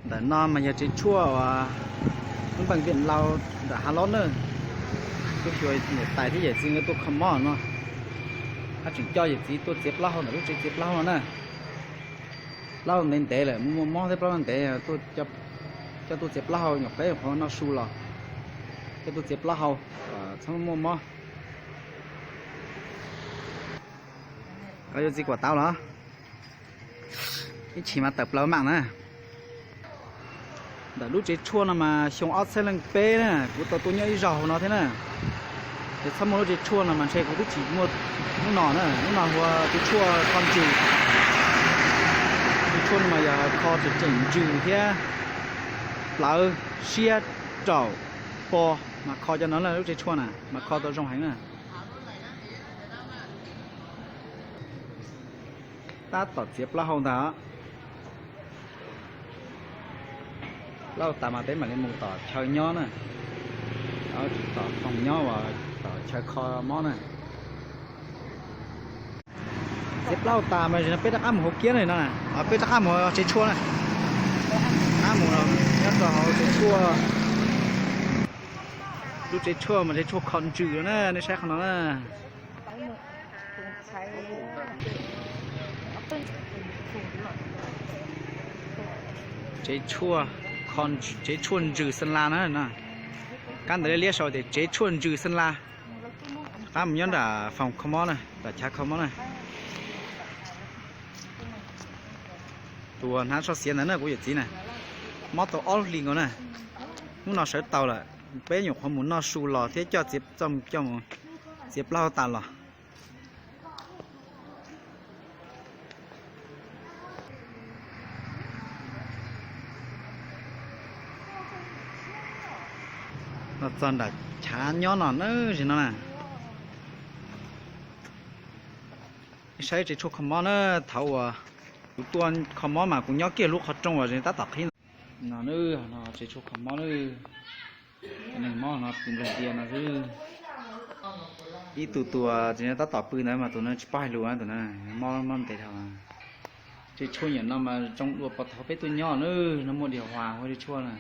Ntawm no mas yog tsev tshuaj uas lub npeej Viaj Laus nram Hav Lob na. Kuv xyuas niam tais thiab yawm txiv nkawd tuaj kho mob no, hab tseem coj yawm txiv tuaj txiav plaub hau ntawm lub tsev txiav plaub hau no na. Plaub hau ntev ntev lawm, muaj mob thiab plaub hau ntev, coj tuaj txiav plaub hau, nyuam qhuav nyuam qhuav noj su los coj tuaj txiav plaub hau, txhob muaj mob. Koj yuav txiv kuam tau los? Ib chim mas tawm plaws mam na. Ntawm lub tsev tshuaj no mas xyoo ob txhiab leej peb na kuv tau tuaj nyob ib zaug hauv no thiab na. Ces txhob muaj lub tsev tshuaj no mas ntshe kuv twb tsis muaj hnub no na. Hnub no hu ua tsev tshuaj kho ntsws. Tsev tshuaj no mas yog kho tseem tseem ntsws thiab plawv, siab, raum, pog mas kho cov no na. Lub tsev tshuaj na mas kho tau zoo heev na. Tab tom txiav plaub hau ntag. Plaub hau tas mas peb mam li mus tom chaw nyob na. Tsis tom foom nyob uas tom chaw kho mob na. Txiav plaub hau tas mas peb rov qab mus hauv kiab no, peb rov qab mus tsev tshuaj na. Rov qab mus nyob rau hauv tsev tshuaj. Lub tsev tshuaj mas tsev tshuaj kho ntsws na, nej saib qhov no na. Tsev tshuaj, tsev tshuaj ntsws Xeeb Las na. Kab ntawv liab liab sau tias tsev tshuaj ntsws Xeeb Las. Rov qab mus nyob nram foom kho mob na, nram chav kho mob na. Tus hnab tsho xiav ntawd na kuv yawm txiv na, mob tau ob hlis nkaus na. Hnub no sawv tau lawm, peb nyuam qhuav mus noj su los thiab coj txiav, coj mus txiav plaub hau tas los. Los txog nram chav nyob no na, zim no na. Saib tsev tshuaj kho mob na, thaum uas kuv tuaj kho mob mas kuv nyob kiag lub qhov rooj uas tab tom qhib no. No, tsev tshuaj kho mob na. Neeg mob no tus nplaig ntia no xwb. Ib tug tus txiv tab tom pw ntawd mas tus no tsis paub hais lus, tus no mob mob ntev dhau. Tsev tshuaj nyuam no mas zoo dua puag thaum peb tuaj nyob na, no muaj diav huas hu tsev tshuaj na.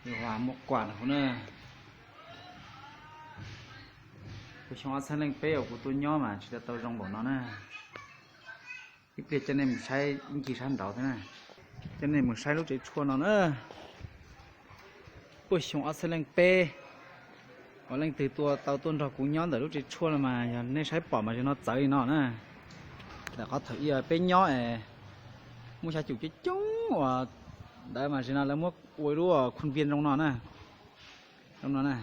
Diav huas muaj kuam na huv na. Kuv xyoo ob txhiab leej peb uas kuv tuaj nyob mas tsis tau zoo npaum no na. Ib pliag coj nej mus saib ib ncig sab nraud thiab na. Coj nej mus saib lub tsev tshuaj no na. Puag xyoo ob txhiab leej peb uas leej twg tuaj tau tuaj nrog kuv nyob ntawm lub tsev tshuaj no mas yog nej saib pom mas zim no txawv li no na. Ntawm qhov thaum ub peb nyob es muaj xya cum coob coob uas ntawd mas zim no lawv muab ua lub khuôn viên zoo no na. Zoo no na.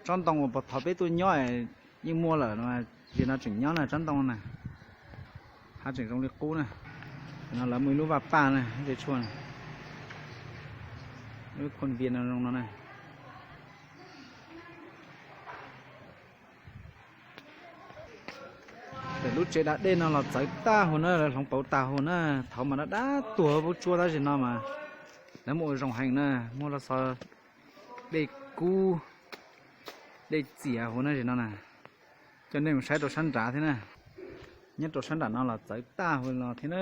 Tsob ntoo uas puag thaum peb tuaj nyob yeej muaj lawm, zim no tseem nyob na tsob ntoo na. Hab tseem zoo li qub na. No lawv muaj ib lub vaj paj na, tsev tshuaj na. Lub khuôn viên no zoo no na. Ntawm lub tsev da dej no los txawv tag huv na, lawv hloov pauv tag huv na. Thaud mas dab dab tuag vuab tsuab, tab sis no mas lawv muaj ua zoo heev na, muaj los xov dej kub, dej txias huv na zim no na. Coj nej mus saib rau sab nrad thiab na. Nyob rau sab nram no los txawv tag huv no thiab na.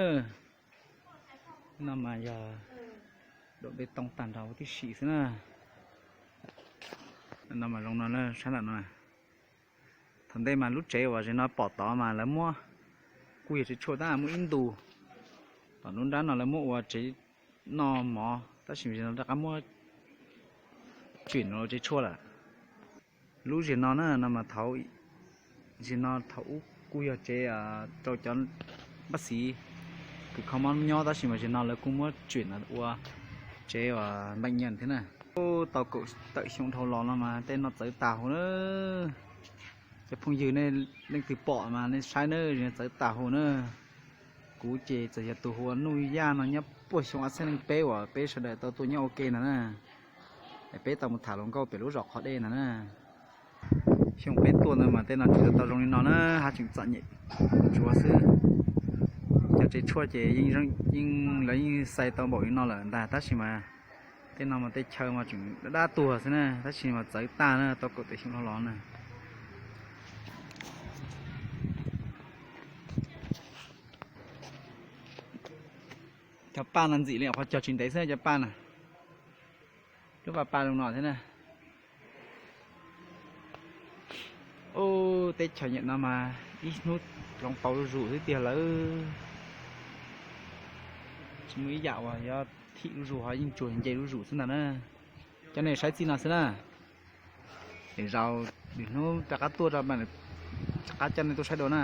No mas yog dob pes tooj tag nrho huv tib si xwb na. No mas zoo no sab nram no. Thaum ntej mas lub tsev uas zim no pom tod mas lawv muab, kuj yog tsev tshuaj tab muaj ib ntu. Tom lub nrab no lawv muab ua tsev noj mov tab sis rov qab muab tsim ua tsev tshuaj lawm. Lub zim no na, no mas thaum, zim no thaum ub kuj yog tsev rau cov npaj xiv kws kho mob nyob tab sis mas zim no lawv kuj muab tsim ua tsev uas npeej nyees thiab na. Tau kaum tawm xyoo dhau los no mas tej no txawv tas huv na. Cov phooj ywg nej leej twg pom mas nej saib na, txawv tas huv na. Kuv ces txawm yog tus hu ua Nuj Yaj no nyob puag xyoo ob txhiab leej peb uas peb sawv daws tau tuaj nyob ua ke ntag na. Es peb tau mus tham hluas nkauj pem lub zos qhov dej ntag na. Xyoo peb tuaj ntawd mas tej no tsis tau zoo li no na, haj tseem txom nyem tsuav xwb. Cov tsev tshuaj ces yeej, lawv yeej xais tau npaum li no lawm ntag tab sis mas tej no mas tej chaw mas tseem dab dab tuag xwb na, tab sis mas txawv tag na, tau kaum tawm xyoo dhau los na. Cov paj no ntxim li qhov cog tsis ntev xwb cov paj na. Lub paj paj zoo no thiab na. Ub, teb chaws nyiam no mas ib hnub hloov pauv zuj zus xwb tiag lawm. Tsis muaj ib yam uas yuav thim zuj zus ho yeej tsuas nce zuj zus xwb ntag na. Coj nej saib txij no xwb na. Lwm zaus lwm hnub rov qab tuaj rau mas rov qab coj nej tuaj saib dua na.